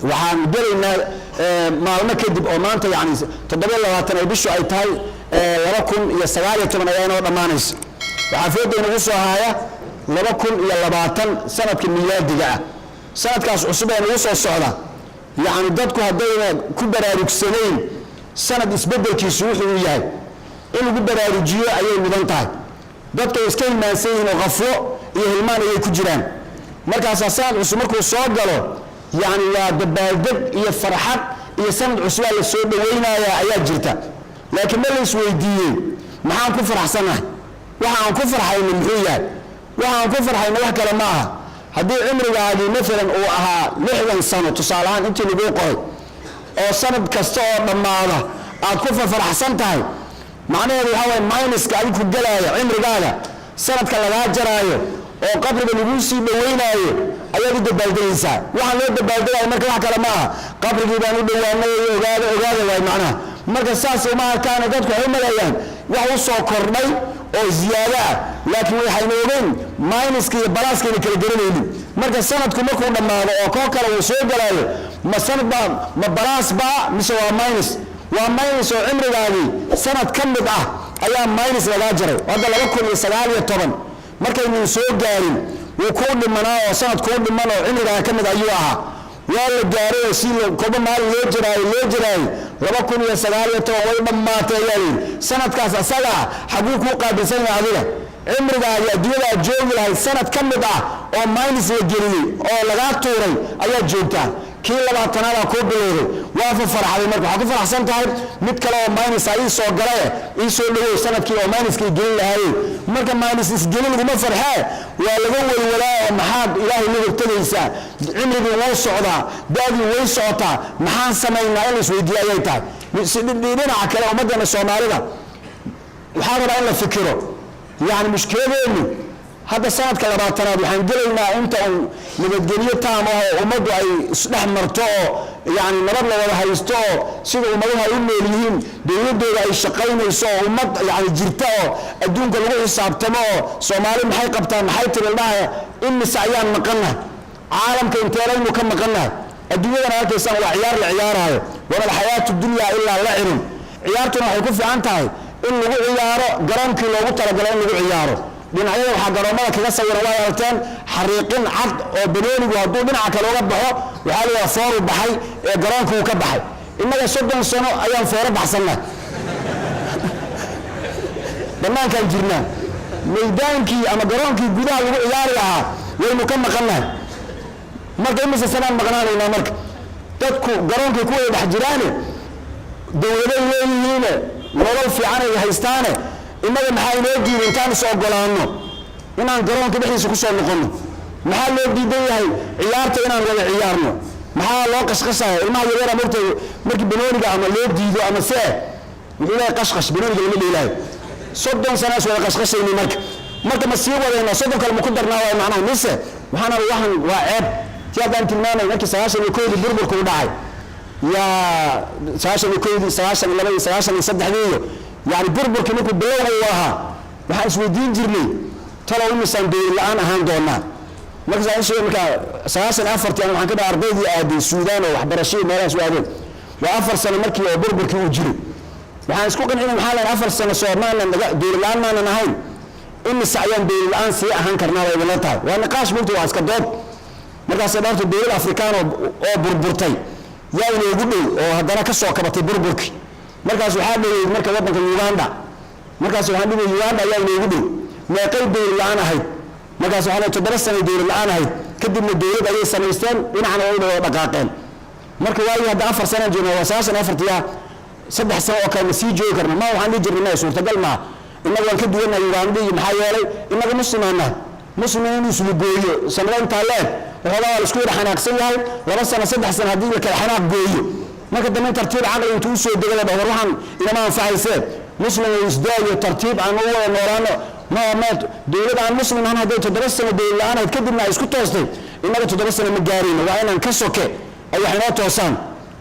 Waxaan gelaynaa maalmo kadib oo maanta, yani 27 ay bishu ay tahay, 2019 ayaa inoo dhammaanaysa. Waxaa fooda inagu soo haaya 2020, sanadka miilaadiga ah. Sanadkaas cusub ee nagu soo socda, yacni dadku haddayna ku baraarugsanayn sanad isbeddelkiisu wuxuu yahay, in lagu baraarujiyo ayay mudan tahay. Dadka way iska hilmaansan yihiin oo qaflo iyo hilmaan ayay ku jiraan. Markaasaa sanad cusub markuu soo galo, yacni waa dabaaldeg iyo farxad iyo sanad cusubaa la soo dhawaynayaa ayaa jirta. Laakiin ma la isweydiiyey maxaan ku faraxsanahay? Waxa aan ku farxayno muxuu yahay? Waxa aan ku farxayno wax kale ma aha. Haddii cimrigaagii maalan uu ahaa 60 sano, tusaale ahaan, intii laguu qoray, oo sanad kasta oo dhammaada aad ku faraxsan tahay, macnaheedu waxaa waye minuska adigu ku gelaaya cimrigaaga, sanadka lagaa jaraayo oo qabriga laguu sii dhaweynaayo ayaad u dabaaldegaysaa. Waxaan loo dabaaldegaayo marka wax kale ma aha, qabrigii baan u dhowaanay, ogaada, ogaada waay macnaha. Marka saas uma arkaano dadku, waxay u maleeyaan wax u soo kordhay oo ziyaado ah, laakiin waxayna ogeyn minuska iyo pluskayna kala garanaynin. Marka sanadku markuu dhammaado oo koo kale uu soo gelaayo, ma sanad baa, ma plus baa, mise waa minus? Waa minus, oo cimrigaagii sanad ka mid ah ayaa minus lagaa jaray. Hadda 2019 markaynan soo gaarin, wuu kuu dhimanaa oo sanad kuu dhiman oo cimrigaaga ka mid ayuu ahaa. Waa la gaaray oo si kolba maalin loo jiraayo loo jiraayay, 2019 way dhammaatay ayaa layidhi. Sanadkaas asagaa xaguu kuu qaabilsan yahay adiga? Cimrigaagii adduunyada aad joogi lahayd sanad ka mid ah oo minus la geliyey oo lagaa tuuray ayaad joogtaa. Kii 20aad kuu bilowday, waa fa farxday. Marka waxaad ku faraxsan tahay mid kale oo minus a ii soo galaye, ii soo dhawow sanadkii oo minuska i gelin lahaayey. Marka minus isgelin laguma farxee, waa laga welwalaa oo maxaad Ilaahay la hortegaysaa? Cimrigii wuu socdaa, daadii way socotaa, maxaan samaynaa in la isweydiiyo ayay tahay. Dhinaca kale, ummaddeena Soomaalida waxaa rabaa in la fikiro. Yani mushkiladeenu hadda sanadka 20aad waxaan gelaynaa inta uu nabadgelyo taam ah oo ummaddu ay isdhex marto oo yani nabad la wada haysto oo sida ummaduhu ay u nool yihiin, dowladooda ay shaqaynayso oo ummad yani jirta oo adduunka lagu xisaabtamo oo Soomaali maxay qabtaan, maxay tiri imise ayaan maqannahay? Caalamka inteelaynu ka maqannahay? Adduunyadana arkaysaan, waa ciyaar la ciyaaraayo. وما الحياة الدنيا إلا لعب. Ciyaartuna waxay ku fiican tahay in lagu ciyaaro garoonkii loogu talagalay in lagu ciyaaro. Dhinacyada waxaa garoomada kaga sawiran, waa aragteen, xariiqin cad oo banoonigu hadduu dhinaca kale uga baxo, waxaa la yidhaha fooru baxay ee garoonka uu ka baxay. Innaga 30 sano ayaan fooro baxsannay, bannaankaan jirnaa. Maydaankii ama garoonkii gudaha lagu ciyaari lahaa waynu ka maqannahay. Marka imise sanaan maqnaanaynaa? Marka dadku garoonkay ku wada dhex jiraane, dowladay leeyihiine, nolol fiicanay haystaane, innaga maxaa inoo diiday intaan is ogolaano inaan garoonka dhexdiisa kusoo noqono? Maxaa loo diidan yahay ciyaarta inaan wada ciyaarno? Maxaa loo qashqashaya ilmaha yaryara? Mogtay, markii banooniga ama loo diido ama see wuxuu leeyahay qashqash, banooniga lama dheelaayo. 30 sanaas wada qashqashayni. Marka ma sii wadayna? 30 kale ma ku darnaa waay macnaha? Mise waxaan waxan waa ceeb ti haddaan tilmaamay. Markii 91-dii burburka u dhacay, yaa 91-dii, 92-dii, 93-dii iyo yani burburkii markuu bilowga uu ahaa, waxaan isweydiin jirnay, talow imisaan dowlad la-aan ahaan doonaa? Markaas sheegay, markaa 94-tii waxaan ka dhahay ardaydii aaday Suudaan oo waxbarashadii meelahaas u aadeen. Waa 4 sano markii oo burburkii uu jiray. Waxaan isku qancinay, maxaa lahayn, 4 sano soo maanan naga dowlad la-aan maanan ahayn, imise ayaan dowlad la-aan sii ahaan karnaa bay idinla tahay? Waa niqaash mugta, waa iska dood. Markaasay dhaarto dowlad Afrikaan oo burburtay yaa inoogu dhow oo haddana ka soo kabatay burburkii? Markaas waxaa dhoweyd marka waddanka Uganda. Markaas waxaan dhigay Uganda ayaa inoogu dhow. Meeqay dowlad la-aan ahayd? Markaas waxaa leeyahay 7 sanay dowlad la-aan ahayd, kadibna dowlad ayay samaysteen, dhinacna way wada dhaqaaqeen. Marka waagii hadda 4 sanaan joogna, waa 94-tiya, 3 sano oo kale ma sii joogi karna? Ma waxaan dhihi jirnay, maya, suurtagal maaha, innaga waan ka duwannahay Uganda iyo maxaa yeelay innaga muslimaan nahay. Muslim inuu islu gooyo sanado intaa leeg, waxoogaa waa la isku yara xanaaqsan yahay. 2 sano, 3 sano haddii la kala xanaaq gooyo, marka dambe in tartiib caqli intuu usoo dego la dhaho, war waxaan inama anfacaysee, muslim uu isdaayo, tartiib aan u wada noolaano. Ma dowlad aan muslim ahan hadday 7 sano dowlad la-aan ahayd, kadibna ay isku toostay, innaga 7 sano ma gaarayno. Waa inaan ka soke ay wax inoo toosaan.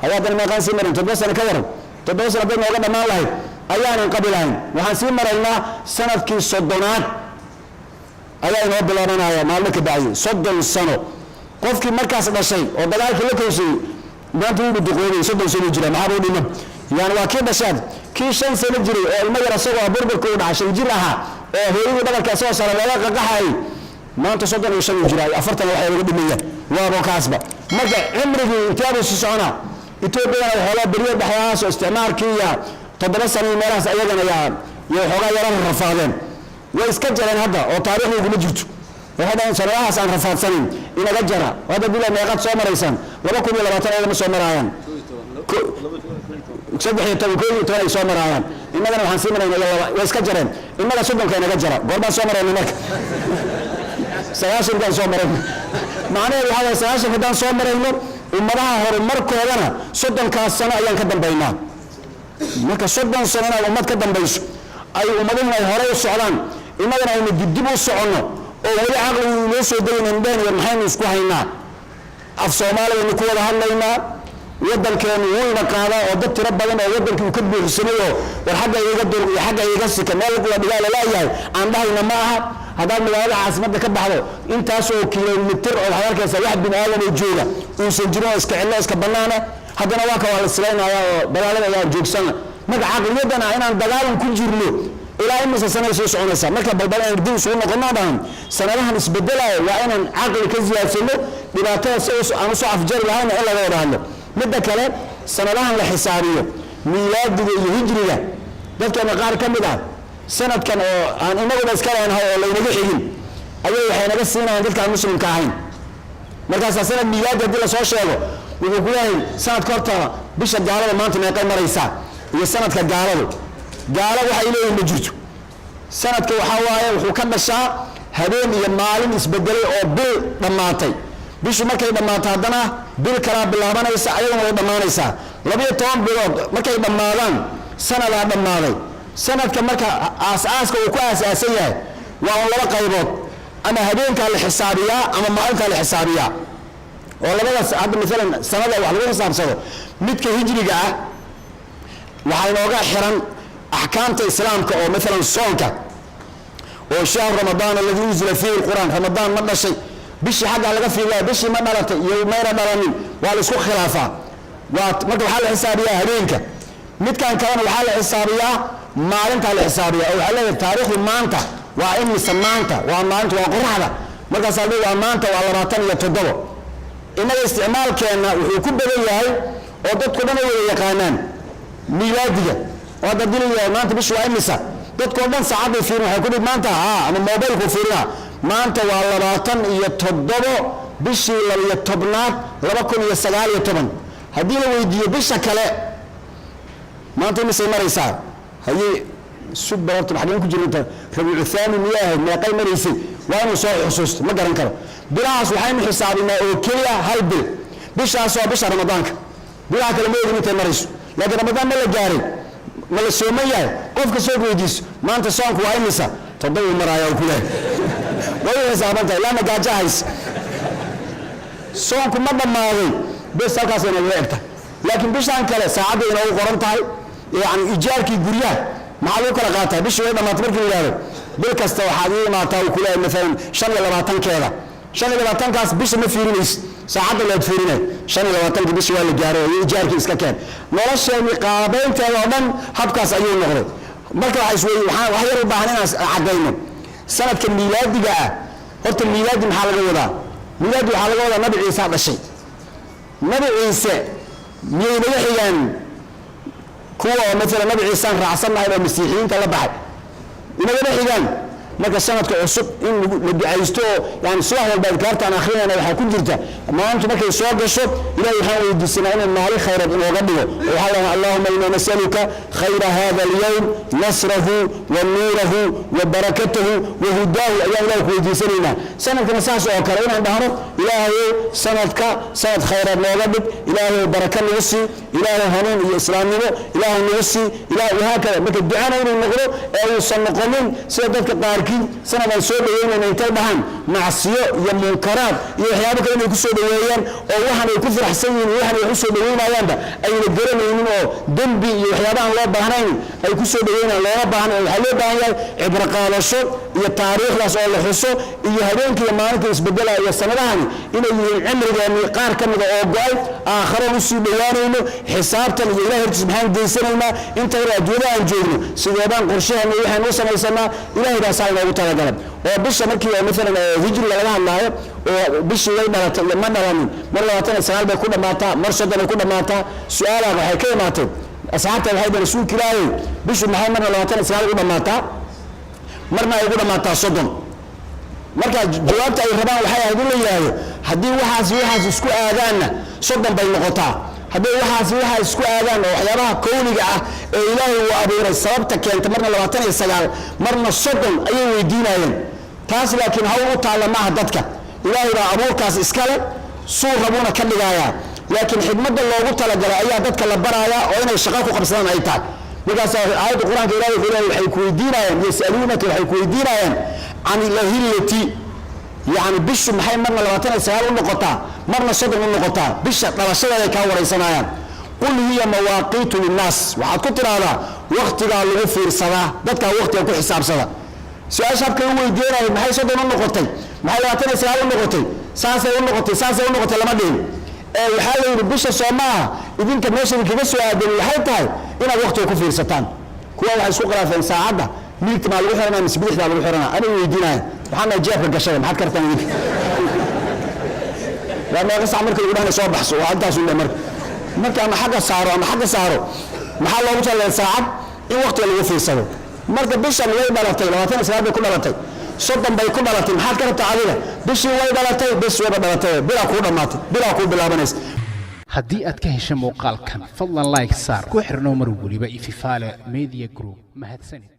Hay haddana meeqaan sii marin? 7 sano ka waran? 7 sano hadday nooga dhammaan lahayd ayaanan qabi lahayn. Waxaan sii maraynaa sanadkii 30aad ayaa inoo bilaabanaya maalmo ka bacdi. 30 sano qofkii markaas dhashay oo dagaalkii la kowsayey. Maanta wuu duqoobay, 30 sano jira, maxaa buu dhiman? Yani waa kii dhashaad, kii 5 sano jiray oo ilmo yar asagoo burburka u dhacay, 5 jir ahaa oo hooyadii dhabarka asagoo sare looga qaqaxayay, maanta 35 uu jiraa, 40 waxay laga dhimayaan waaba kaasba. Marka cimrigii inteebuu sii soconaa? Etoobiyana waxoogaa beriyo dhexdaas oo isticmaalkii iyo 7 sano iyo meelahaas ayagana yaa iyo waxoogaa yara rafaadeen, way iska jareen hadda oo taariikhda kuma jirto. Waxay dhaheen sanadahaas aan rafaadsanayn inaga jara. Hadda bila meeqaad soo maraysaan? 2020 ayagama soo maraayaan, 13, 11 ay soo maraayaan. Innagana waxaan sii marayna iyo laba, way iska jareen. Innaga 30-ka inaga jara, goorbaan soo marayna? Marka 90-kaan soo marayno. Macnaheedu waxaa waye 90-ka haddaan soo marayno, ummadaha horumarkoodana 30-kaas sano ayaan ka dambaynaa. Marka 30 sano inaad ummad ka dambayso, ay ummaduhuna ay horey u socdaan, innagana aynu dibdib u soconno oo weli caqligu inoo soo degaynan dhehn, maxaynu isku haynaa? Af Soomaali baynu ku wada hadlaynaa, waddankeenu wuu ina qaadaa oo dad tiro badan oo waddankii uu ka buuxsamay oo war xagga iga dur iyo xagga iga sika meel la dhigaa laleeyahay aan dhahayna ma aha. Haddaad magaalada caasimadda ka baxdo, intaasoo kilomitir oo waxaad arkaysaa wax bini aadam oo jooga uusan jirin oo iska cillo iska bannaana. Haddana waa ka waa la islaynaya oo dagaalada ayaa joogsana. Marka caqliyadan ah inaan dagaalan ku jirno ilaa imise sanay soo soconaysaa? Marka balbal aan dib isugu noqono, dhahan sanadahan isbedelaya waa inaan caqli ka siyaadsano, dhibaatada si aan usoo afjari lahayna in laga wada hadlo. Midda kale, sanadahan la xisaabiyo miilaadiga iyo hijriga, dadkeena qaar ka mid ah sanadkan oo aan inaguba iska leenahay oo laynaga xigin ayay waxay naga siinayaan dadka aan muslimka ahayn. Markaasaa sanad miilaadi haddii lasoo sheego, wuxuu ku leeyahay sanadka horta bisha gaalada maanta meeqay maraysaa? Iyo sanadka gaaladu, gaalo waxay leeyihin ma jirto. Sanadka waxaa waaye wuxuu ka dhashaa habeen iyo maalin isbedelay oo bil dhammaatay. Bishu markay dhammaato haddana bil kalaa bilaabanaysa, ayaduna way dhammaanaysaa. 12 bilood markay dhammaadaan sanadaa dhammaaday. Sanadka marka aas-aaska uu ku aas-aasan yahay waa un laba qaybood: ama habeenkaa la xisaabiyaa ama maalintaa la xisaabiyaa. Oo labadaas hadda maalan sanada wax lagu xisaabsado, midka hijriga ah waxaa inooga xiran axkaamta islaamka oo maalan soonka oo shahru ramadaan alladii unzila fiihi lqur'aan, Ramadaan ma dhashay? Bishii xaggaa laga fiiriyaa, bishii ma dhalatay iyo mayna dhalanin, waa la isku khilaafaa. Waa marka waxaa la xisaabiyaa habeenka. Midkan kalena waxaa la xisaabiyaa maalintaa la xisaabiyaa, oo waxaa leeyahay taariikhdu maanta waa imise? Maanta waa maalinta waa qoraxda. Markaasaa la waa maanta waa 27. Innaga isticmaalkeenna wuxuu ku badan yahay oo dadku dhan ay wada yaqaanaan miilaadiga. Oo hadda hadii la yidhahdo maanta bishu waa imisa, dadkoo dhan saacadday fiirin, waxay ku dhihi maanta haa, ama mobilku fiirina, maanta waa 27 bishii 12aad 2019. Haddii la weydiiyo bisha kale maanta imisay maraysaa, haye sug barabta xageen ku jirta, Rabiicu Thaani miyay ahayd, meeqay maraysay, waa inuu soo xusuusto, ma garan karo. Bilahaas waxaynu xisaabinaa oo keliya hal bil, bishaas waa bisha Ramadaanka. Bilaha kale ma ogin intay marayso, laakiin Ramadaan ma la gaaray, ma la sooman yahay? Qofka soo weydiiso maanta soonku waa imisa, 7 maraaya ku leeyahay, way u xisaaban tahay laana gaajo hays. Soonku ma dhammaaday? Bes, halkaas inooga egta. Laakiin bishaan kale saacadda inoogu qoran tahay. Yani ijaarkii guryaha maxaa lagu kala qaataa? Bishii way dhamaatay markii la yidhahdo, bil kasta waxaad ii imaataa uu kuleeyahay maalan 25-keeda. 25-kaas bisha ma fiirinaysid, saacadda laad fiirinay. 25-kii bishii waa la gaaray iyo ijaarkii iska keen. Nolosheeni qaabaynteeda oo dhan habkaas ayuu noqday. Marka waxaa iswey waxaan wax yar u baahan inaan caddayno sanadka miilaadiga ah. Horta miilaadi maxaa laga wadaa? Miilaadi waxaa laga wadaa Nabi Ciise dhashay. Nabi Ciise miyay naga xigaan kuwa oo maalan Nabi Ciisaan raacsannahay oo masiixiyiinta la baxay? Inagama xigaan. Marka sanadka cusub in la ducaysto oo yani subax walba adkaarta aan akrinayna waxaa ku jirta maalintu markay soo gasho, Ilahay waxaan weydiisanaa inuu maalin khayraad inooga dhigo. Waxaa leeyahay allahuma inaa nasaluka khayra hada alyawm, nasrahu wa nuurahu wa barakatahu wa hudaahu, ayaan Ilahay ku weydiisanaynaa. Sanadkana saas oo kale inaan dhahno, Ilaahayow sanadka sanad khayraad nooga dhig, Ilaahayow baraka nagu sii, Ilaahay hanuun iyo islaamnimo Ilaahu nagu sii, ilaah, wahaakada. Marka ducana inuu noqdo ee uusan noqonin sida dadka qaarkii sanadaan soo dhaweynayna intay dhahaan Macsiyo iyo munkaraad iyo waxyaabo kale inay ku soo dhoweeyaan, oo waxan ay ku faraxsan yihiin iyo waxan ay ku soo dhoweynayaanba ayna garanaynin, oo dembi iyo waxyaabahan loo baahnayn ay ku soo dhoweynayaan. Looma baahnayn. Waxaa loo baahan yahay cibro qaadasho iyo taariikhdaas oo la xuso, iyo habeenkii iyo maalinta isbedelaya iyo sanadahani inay yihiin cimrigeennii qaar ka mida oo go'ay, aakharoon usii dhowaanayno, xisaabtan iyo Ilahay hortiis maxaan geysanaynaa, inta yar adduunyada aan joogno sideebaan qorshaheena iyo waxaan u samaysanaa. Ilahay baa saa inoogu talagalay. Oo bisha markii oo maalan hijriga laga hadlaayo, oo bishii way dhalatay iyo ma dhalanin, mar 29 bay ku dhammaataa, mar 30 ay ku dhammaataa. Su-aalaha waxay ka imaatay asxaabta, waxay dhaheen: "Rasuulka Ilaahay, bishu maxay marna 29 ugu dhammaataa, marna ay ugu dhammaataa 30?" Marka jawaabta ay rabaan waxay ahayd in la yidhaahdo haddii waxaas iyo waxaas isku aadaanna 30 bay noqotaa, haddii waxaas iyo waxaas isku aadaan, oo waxyaabaha kowniga ah ee Ilaahay uu abuuray sababta keenta marna 29, marna 30 ayay weydiinayeen taas. Laakiin hawl u taalla maaha dadka. Ilaahay baa abuurkaas iskale, suu rabuuna ka dhigayaa, laakiin xikmadda loogu talagalay ayaa dadka la barayaa oo inay shaqo ku qabsadaan ay tahay. Markaas aayadda Qur-aanka Ilahay wuxuu leeyahay: waxay ku weydiinayaan, يسألونك, waxay ku weydiinayaan عن الأهلة, yacni bishu maxay marna 29 u noqotaa, marna 30 u noqotaa? Bisha dhalashadeeday kaa waraysanayaan. قل هي مواقيت للناس, waxaad ku tidhaahdaa waktigaa lagu fiirsadaa, dadkaa waktiga ku xisaabsada. Su-aasha habkay u weydiinayeen, maxay 30 u noqotay, maxay 29 u noqotay, saasay u noqotay, saasay u noqotay, lama dhihin. Ee waxaa la yidhi bisha soo maaha idinka meesha idinkaga soo aadan waxay tahay inaad waktiga ku fiirsataan. Kuwa waxay isku khilaafeen saacadda midigta maa lagu xiranaa mise bidixdaa lagu xiranaa, aniga weydiinaya. Waxaan nahay jeebka gashada, maxaad kartaan idinka? Waa meeqa sac marka lagu dhahna soo baxso, waa intaas un marka. Marka ama xagga saaro ama xagga saaro, maxaa loogu talagalay saacad? In waqtiga lagu fiirsado. Marka bishan way dhalatay, 29 bay ku dhalatay, 30 bay ku dhalatay, maxaad ka rabtaa adiga? Bishii way dhalatay, bis wayba dhalatay, bilaa kuu dhammaatay, bilaa kuu bilaabanaysa. Haddii aad ka heshay muuqaalkan, fadlan like saar, ku xirnow mar weliba Ififaale Media Group. Mahadsanid.